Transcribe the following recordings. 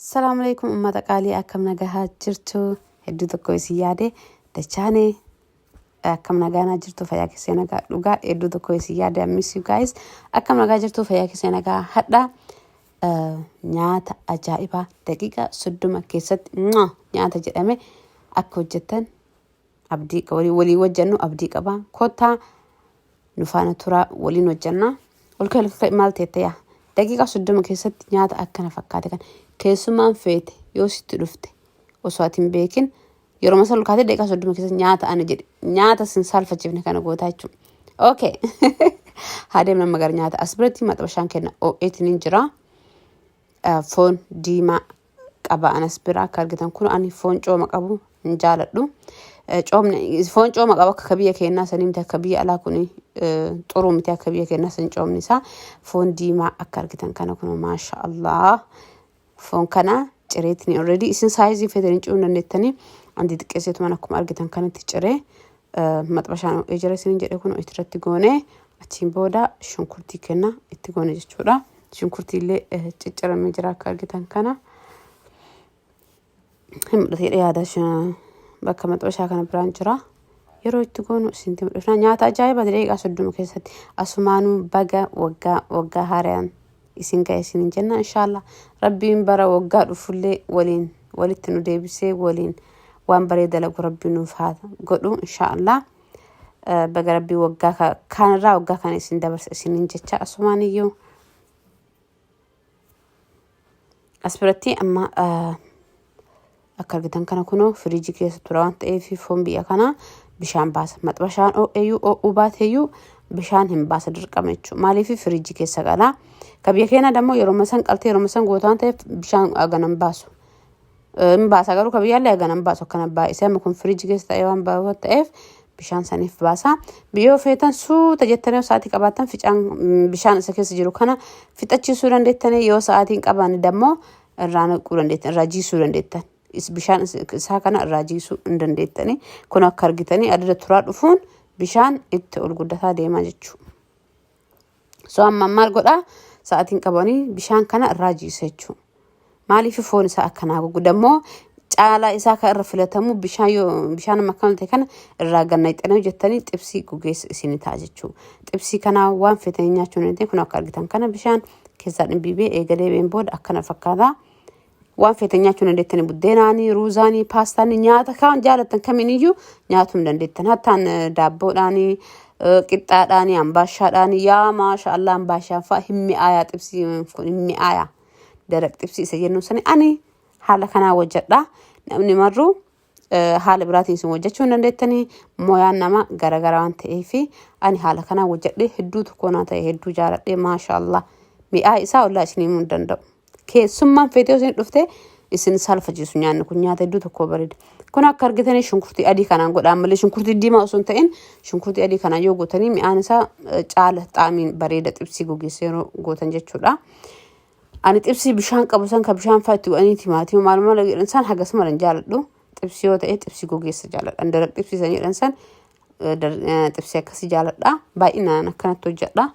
Salaamu alaikum ummata qaalii, akkam nagahaa jirtu? Hedduu tokko isin yaade. Dachaane, akkam nagaanaa jirtu? Fayyaa keessee nagaa? Dhugaa hedduu tokko isin yaade. I miss you guys. Akkam nagaa jirtu? Fayyaa keessee nagaa? Hadha nyaata ajaa'ibaa daqiiqaa 30 keessatti nyaata jedhame akka hojjettan abdii walii hojjennu abdii qaba. Kottaa nu faana turaa, waliin hojjannaa. Ol ka'e maal teette yaa? Daqiiqaa 30 keessatti nyaata akkana fakkaate kan keessumaan feete yoo sitti dhufte osoo ati hin beekin yeroo masa ol kaatee daqiiqaa 30 keessatti nyaata ana jedhe nyaata sin saalfachiifne kana gootaa jechuudha. Okay. Haa deemna amma gara nyaata. As biratti maxabashaan kenna oo'eetiin hin jira. Foon diimaa qaba anas bira akka argitan kun. Ani foon cooma qabu hin jaaladhu. Coomni foon cooma qabu akka biyya keenyaa sanii miti, akka biyya alaa kun xuruu miti, akka biyya keenyaa san coomni isaa. Foon diimaa akka argitan kana kun, maasha Allah. Foon kana cireetiin already isin size feetanii ciruu dandeettanii, anti xiqqeesseetuman akkuma argitan kanatti ciree maxbashaan ho'ee jira isin jedhe. Kun irratti goonee achiin booda shunkurtii kenna itti goone jechuudha. Shunkurtii illee cicciramee jira akka argitan kana. Hin mul'atee yaada bakka maxbashaa kana biraan jira. Yeroo itti goonu isintti mul'ifna. Nyaata ajaa'iba daqiiqaa 30 keessatti. Asumaanuu baga waggaa waggaa haaraan isin ga'e isin jenna. Inshaallah Rabbiin bara waggaa dhufullee waliin walitti nu deebisee waliin waan bareeda dalagu Rabbi nuuf haa godhu inshaallah. Baga Rabbii waggaa kaanirraa waggaa kana isin dabarsa isiniin jecha asumaan iyyuu. As biratti amma akka argitan kana kunoo firiijii keessa tura waan ta'eef foon biyya kanaa bishaan baasa. Maxbashaan oo'eeyyuu oo'uu baateeyyuu bishaan hin baasa dirqama jechuudha. Maaliif? Firiijii keessa gala. Ka biyya keenya dammoo yeroo san qaltee yeroo san goota waan ta'eef bishaan haganan baasu. Hin baasa garuu ka biyyaallee haganan baasu akkana baay'isee. Amma kun firiijii keessa ta'ee waan ta'eef bishaan saniif baasa. Biyyoo feetan suuta jettanii yoo sa'aatii qabaattan ficaan bishaan isa keessa jiru kana fixachiisuu dandeettanii, yoo sa'aatii hin qabaanne dammoo irraa naquu dandeettan, irraa jiisuu dandeettan. Bishaan isaa kana irraa jiisuu hin dandeettanii. Kun akka argitanii adada turaa dhufuun bishaan itti ol guddataa deemaa jechuudha. So amma maal godhaa? Sa'aatiin qabanii bishaan kana irraa jiisa jechuudha. Maaliif? Foon isaa akkanaa gogu dammoo caalaa isaa kan irra filatamu bishaan yoo bishaan amma akkana ta'e kana irraa gannayxanii hojjettanii xibsii gogeessa isin ta'a jechuudha. Xibsii kanaa waan feetanii nyaachuu ni kun akka argitan kana bishaan keessaa dhimbiibee eegalee been booda akkana fakkaata. Waan feetan nyaachuu dandeettanii, buddeenaanii, ruuzaanii, paastaanii, nyaata kaan jaalattan kamiiniyyuu nyaatuu hin dandeettan. Hattaan daabboodhaanii, qixxaadhaanii, ambaashaadhaanii, yaa maasha Allah, ambaashaan fa'a hin mi'aayaa. Xibsii kun hin mi'aayaa. Daraq xibsii isa jennu sani ani haala kanaa hojjedha. Namni marruu haala biraatiin isin hojjechuu hin dandeettanii, moyaan nama garagaraa waan ta'eef ani haala kanaa hojjedhe. Hedduu tokko naa ta'e, hedduu jaaladhe, maasha Allah. Mi'aa isaa ollaa isin himuu hin danda'u. Keessummaan feetee isin dhufte isin saalfachiisu nyaanni kun, nyaata hedduu tokko bareeda. Kun akka argitanii shunkurtii adii kanaan godhaan malee shunkurtii diimaa osoo hin ta'in shunkurtii adii kanaan yoo gootanii mi'aan isaa caala xaamiin bareeda xibsii gogeessa yeroo gootan jechuudha. Ani xibsii bishaan qabu san ka bishaan fa'aa itti godhanii timaatima maal maal jedhan san hagas mara hin jaaladhu. Xibsii yoo ta'e xibsii gogeessa jaaladha. Daraq xibsii san jedhan san xibsii akkasii jaaladha. Baay'inaan akkanatti hojjedha.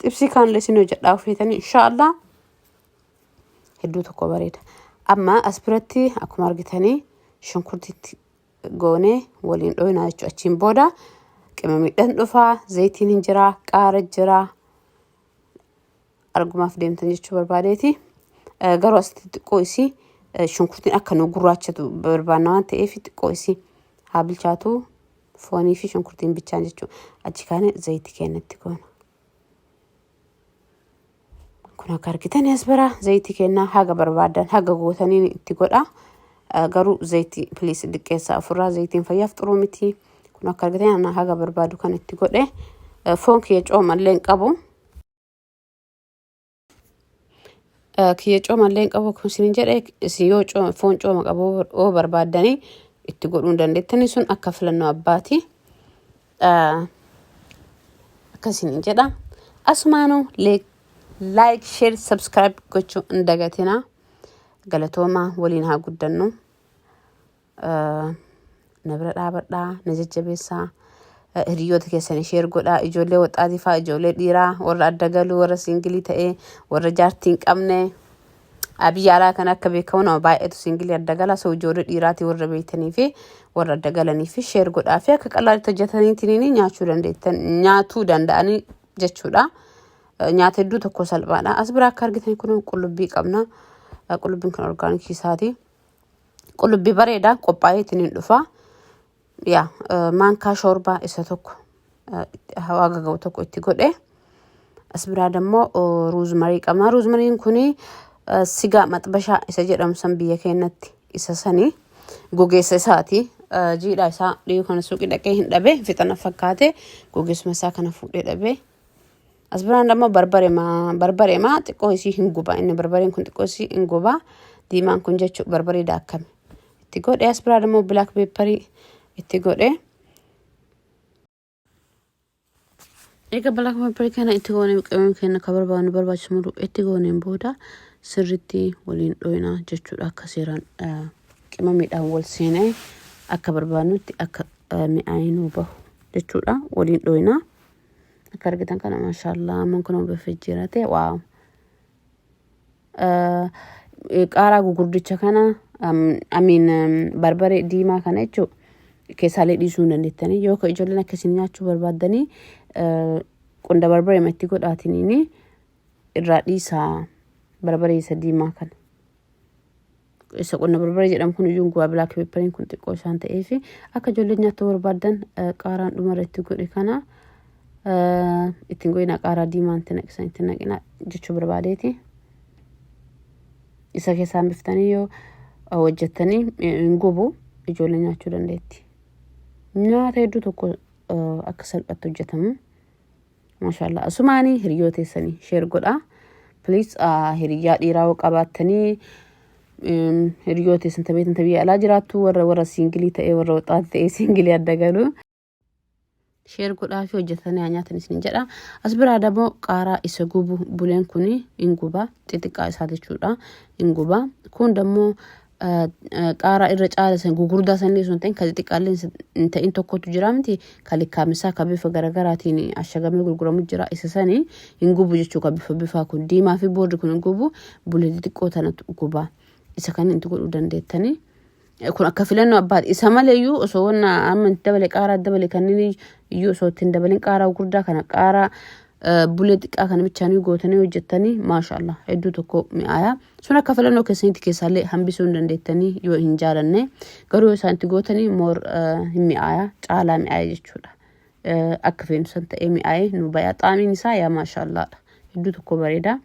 Xibsii kaanillee isin hojjedha ofeetanii inshaallah. Hedduu tokko bareeda. Amma as biratti akkuma argitanii shunkurtiitti goonee waliin dhoyinaa jechuudha. Achiin booda qimamiidhaan dhufaa, zayitiin hin jiraa, qaara jiraa. Argumaaf deemtan jechuu barbaadeeti. Garuu asitti xiqqoo isii shunkurtiin akka nu gurraachatu barbaanna waan ta'eef xiqqoo isii haa bilchaatu foonii fi shunkurtiin bichaan jechuudha. Achi kaane zayitii keenyatti goona. Kun akka argitan as bira zayitii kennaa haga barbaadan haga gootanii itti godha. Garuu zayitii please xiqqeessaa ofirraa, zayitiin fayyaaf xuruu miti. Kun akka argitan ana haga barbaadu kan itti godhe. Foon kiyya coomallee hin qabu. Kiyya coomallee hin qabu akkuma isin jedhe. Isin yoo foon cooma qabu yoo barbaaddanii itti godhuu hin dandeettanii, sun akka filannoo abbaati. Akkasiin jedha. Asumaanuu like, share, subscribe gochuu hin dagatinaa. Galatoomaa, waliin haa guddannu. Na bira dhaabadhaa, na jajjabeessaa. Hiriyoota keessanii share godhaa. Ijoollee waxaatii fa'aa, ijoollee dhiiraa, warra adda galuu, warra single ta'ee, warra jaartii hin qabne. Biyya alaa kana akka beekamu nama baay'eetu single adda gala. So ijoollee dhiiraatii warra beektanii fi warra adda galanii fi share godhaa fi akka qallaalitti hojjetaniitiin nyaachuu dandeettan, nyaatuu danda'anii jechuudha. Nyaata hedduu tokko salphaadha. As biraa akka argitan kun qullubbii qabna. Qullubbiin kun organic isaati. Qullubbii bareedaa qophaa'ee ittiin dhufa. Yaa, maankaa shoorbaa isa tokko hawaa gaga'u tokko itti godhe. As biraa dammoo rosemary qabna. Rosemaryn kun sigaa maxbashaa isa jedhamu san biyya keenyatti isa sanii gogeessa isaati. Jiidhaa isaa dhiyoo kana suuqii dhaqee hin dhabe, fixana fakkaate, gogeessuma isaa kana fuudhee dhabe. As biraan dammoo barbareemaa xiqqoo isii hin guba. Inni barbareen kun xiqqoo isii hin guba. Diimaan kun jechuun barbaree daakkame itti godhe. As biraa dammoo black pepper itti godhe. Egaa black pepper kana itti goonee, qimamii keenya akka barbaannu barbaachisu muru itti gooneen booda sirriitti waliin dhoyina jechuudha. Akka seeraan qimamiidhaan wal seenee akka barbaannutti akka mi'aayee nuu bahu jechuudha. Waliin dhoyina. Akka argitan kana, maashaallah, amman kun bifa jijjiirate, wow. Qaaraa gugurdicha kana, amiin, barbaree diimaa kana jechuun keessaalee dhiisuu hin dandeettanii. Yoo ka ijoolleen akkasiin nyaachuu barbaaddanii, qunda barbaree itti godhaatiniin irraa dhiisaa barbaree isa diimaa kana. Isa qonna barbaree jedhamu kun iyyuu gubaa. Black pepperiin kun xiqqoo isaan ta'eef, akka ijoolleen nyaachuu barbaaddan qaaraan dhumarra itti godhe kana ittiin godhina, qaaraa diimaa itti naqisan itti naqina jechuu barbaadeeti. Isa keessaa hambiftanii yoo hojjettanii hin gubu, ijoolleen nyaachuu dandeetti. Nyaata hedduu tokko akka salphatti hojjetamu. Maashaallah, asumaanii hiriyoota teessanii share godhaa. Please, hiriyyaa dhiiraa yoo qabaattanii, hiriyoota teessan tabeetan biyya alaa jiraattu, warra single ta'ee, warra waxaati ta'ee single adda galu. Share godhaa fi hojjetanii haa nyaatan isin jedha. As biraa dammoo qaaraa isa gubu, buleen kun hin guba, xixiqqaa isaa jechuudha, hin guba. Kun dammoo qaaraa irra caala san gugurdaa sanillee osoo hin ta'in kan xixiqqaallee hin ta'in tokkotu jira miti, kan likkaamisaa kan bifa garaagaraatiin ashagamee gurguramu jira, isa sanii hin gubu jechuu. Kan bifa bifaa kun diimaa fi boordi kun hin gubu, bulee xixiqqoo tanatu guba, isa kan itti godhuu dandeettanii. Kun akka filannoo abbaati. Isa maleeyyuu osoo wanna amma itti dabale, qaaraa dabale kanneen iyyuu osoo ittiin dabalin, qaaraa gurguddaa kana, qaaraa bulee xiqqaa kana bichaanii gootanii hojjettanii, maashaallah, hedduu tokko mi'aaya. Sun akka filannoo keessanitti keessaallee hambisuu hin dandeettanii yoo hin jaalanne, garuu yoo isaan itti gootanii more hin mi'aaya, caalaa mi'aaya jechuudha. Akka feenu san ta'ee mi'aayee nu baya. Xaamiin isaa yaa maashaallaadha. Hedduu tokko bareeda.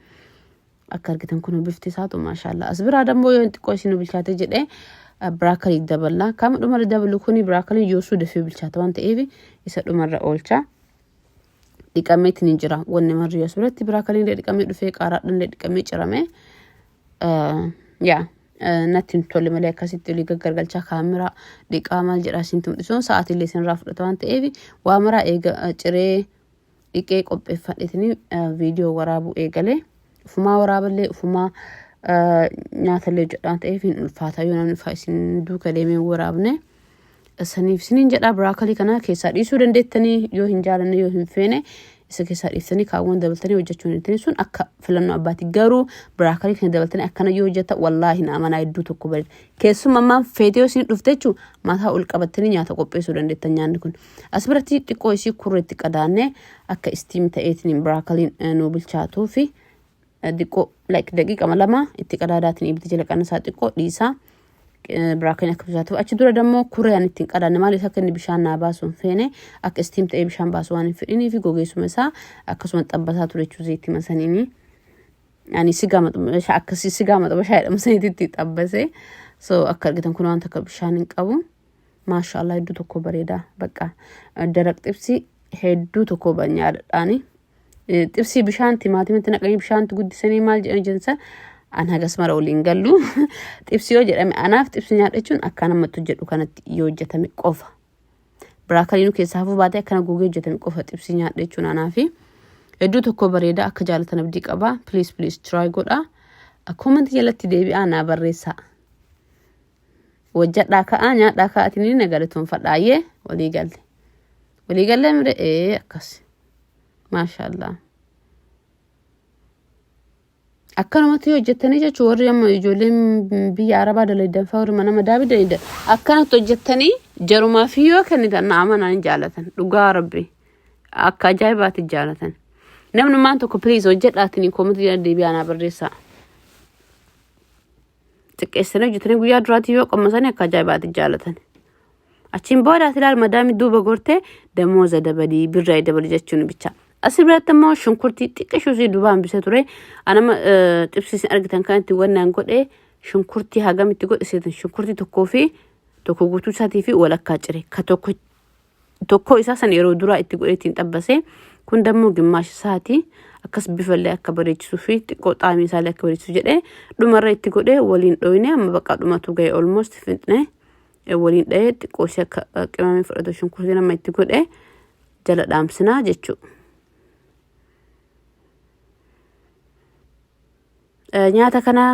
Akka argitan kun bifti isaatu maashaallah. As biraa dammoo yoo xiqqoo isin bilchaate jedhee broccoli daballa. Kama dhumarra dabalu kuni broccoli yoosuu dafee bilchaata waan ta'eef isa dhumarra oolcha. Dhiqameetiin hin jira wanni marri as biratti, broccoliin illee dhiqamee dhufee, qaaraadhaan illee dhiqamee cirame. Yaa, natti hin tolle malee akkasitti olii gaggargalchaa kaameraa dhiqaa maal jedhaa isin tumdhisuun sa'aatii illee isinirraa fudhata waan ta'eef, waa maraa eega ciree dhiqee qopheeffadheetini viidiyoo waraabuu eegalee, ufumaa waraaballee ufumaa nyaatallee hojjedha waan ta'eef hin ulfaata yoo namni faa isin duuka deemee waraabne. Saniif isiniin jedha, broccoli kana keessaa dhiisuu dandeettanii yoo hin jaalanne, yoo hin feene, isa keessaa dhiiftanii kaawwan dabaltanii hojjechuu dandeettanii, sun akka filannoo abbaati. Garuu broccoli kana dabaltanii akkana yoo hojjetta, wallaahi na amanaa, hedduu tokko bareeda. Keessumaa ammaan feetee yoo isin dhufte jechuun mataa ol qabattanii nyaata qopheessuu dandeettan nyaanni kun. As biratti xiqqoo isii kurreetti qadaannee akka steam ta'eetiin broccoliin nu bilchaatuu fi xiqqoo, like daqiiqama 2 itti qadaadaatiin ibidda jala qannasaa, xiqqoo dhiisaa broccoliin akka bilchaatuuf. Achi dura dammoo kuree ani ittiin qadaanne, maaliif akka inni bishaan naa baasu hin feene, akka steam ta'ee bishaan baasu waan hin fedhinii fi gogeessuma isaa akkasuma xabbasaa ture jechuu zayitii masaniini. Ani sigaa maxxabashaa akkasii, sigaa maxxabashaa jedhamu sanitti itti xabbase. So akka argitan kun waan takka bishaan hin qabu. Maashaallah, hedduu tokko bareeda. Bakka daraq xibsii hedduu tokko nyaadhaani. Xibsii bishaan timaatimatti naqanii bishaanti guddisanii maal jedhanii jensa, an hagas mara waliin gallu. Xibsii yoo jedhame, anaaf xibsii nyaadha jechuun akka namatti hojjedhu kanatti yoo hojjetame qofa. Broccoliin keessaa hafuu baatee akkana gogee hojjetame qofa xibsii nyaadha jechuun anaafi. Hedduu tokko bareeda, akka jaalatan abdii qaba. Please, please try godha. Comment jalatti deebi'aa naa barreessaa. Hojjadhaa ka'aa, nyaadhaa ka'aatiin na galatoonfadhaayyee walii galle. Walii gallee mire ee akkas. Maashaallah. Akkanumatti hojjettanii jechuun warri amma ijoolleen biyya Arabaa dalagan fa'aa, warri mana madaabii dalagan, akkanatti hojjettanii jarumaa fi yoo kennitan na amanaa, hin jaalatan. Dhugaa Rabbi, akka ajaa'ibaatti jaalatan. Namnummaan tokko please hojjedhaatiin comment jala deebi'aa naa barreessaa. Xiqqeessanii hojjetanii guyyaa duraatii yoo qammasanii akka ajaa'ibaatti jaalatan. Achiin booda ati ilaal, madaamii duuba gortee damooza dabalii, birraa dabalii jechuun bicha. Asii biratti immoo shunkurtii xiqqishuu isii duuba hambisee ture. Anama xibsiisin argitan kanatti wannaan godhee shunkurtii hagam itti godhe seetan? Shunkurtii tokkoo fi tokko guutuu isaatii fi walakkaa cire. Ka tokko tokko isaa san yeroo duraa itti godhee ittiin xabbase. Kun dammoo gimmaash isaati. Akkas bifallee akka bareechisuu fi xiqqoo xaamii isaallee akka bareechisu jedhee dhumarra itti godhee waliin dhoyne. Amma bakka dhumatu ga'e, almost fixne. Waliin dhahee xiqqoo ishee akka qimamii fudhatu shunkurtii nama itti godhee jala dhaamsinaa jechuudha. Nyaata kana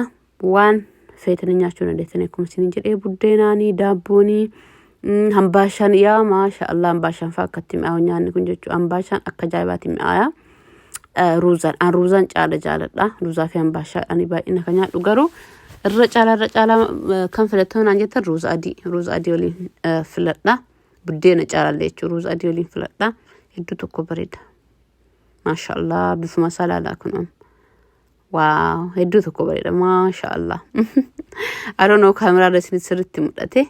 waan feetanii nyaachuu dandeessanii, akkuma isin jedhee, buddeenaanii, daabboonii, hambaashaan, yaa maasha Allah, hambaashaan fa'aa akkatti mi'aawu nyaanni kun jechuudha. Hambaashaan akka ajaa'ibaatti mi'aaya. Ruuzaan, an ruuzaan caala jaaladha. Ruuzaa fi hambaashaa ani baay'ina kan nyaadhu, garuu irra caalaa kan filattamu naan jettan, ruuza adii, ruuza adii waliin filadha. Buddeena caalallee jechuudha, ruuza adii waliin filadha. Hedduu tokko bareeda. Maasha Allah, bifuma isaa ilaalaa kun. Wow, hedduu tokko bareeda, maasha Allah. I don't know kaameraa irra isin sirriitti mul'ate,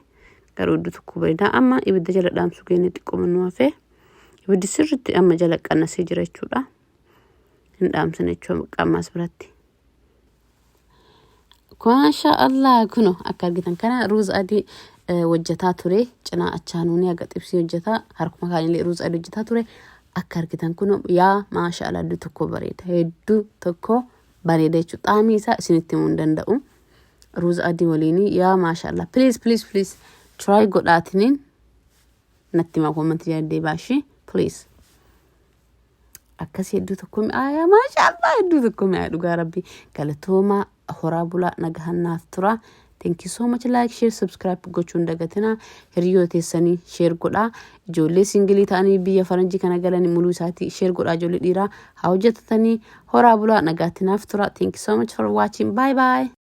garuu hedduu tokko bareeda. Amma ibidda jala dhaamsuu keenya xiqqoo nu hafee, ibiddi sirriitti amma jala qannasee jira jechuudha. Hin dhaamsine jechuudha qaamaas biratti. Maasha Allah, kuno akka argitan kana ruuza adii hojjetaa ture. Cinaa achaanuuni haga xibsii hojjetaa, harkuma kaanillee ruuza adii hojjetaa ture. Akka argitan kuno, yaa maasha Allah, hedduu tokko bareeda, hedduu tokko bareeda jechuudha. Xaamii isaa isinitti himuu hin danda'u. Ruuza adii waliinii, yaa maasha Allah, please, please, please try godhaatiniin natti himaa, comment jala deebaashii please. Akkasii hedduu tokko mi'aayaa, maasha Allah, hedduu tokko mi'aaya, dhugaa Rabbi. Galatoomaa, horaa bulaa, nagahannaaf tura. Thank you so much. Like, share, subscribe gochuun dagatina. Hiriyoota teessanii share godhaa. Ijoollee single ta'anii biyya faranjii kana galanii muluu isaatii share godhaa. Ijoollee dhiiraa haa hojjetatanii. Horaa bulaa, nagaatti naaf tura. Thank you so much for watching. Bye bye.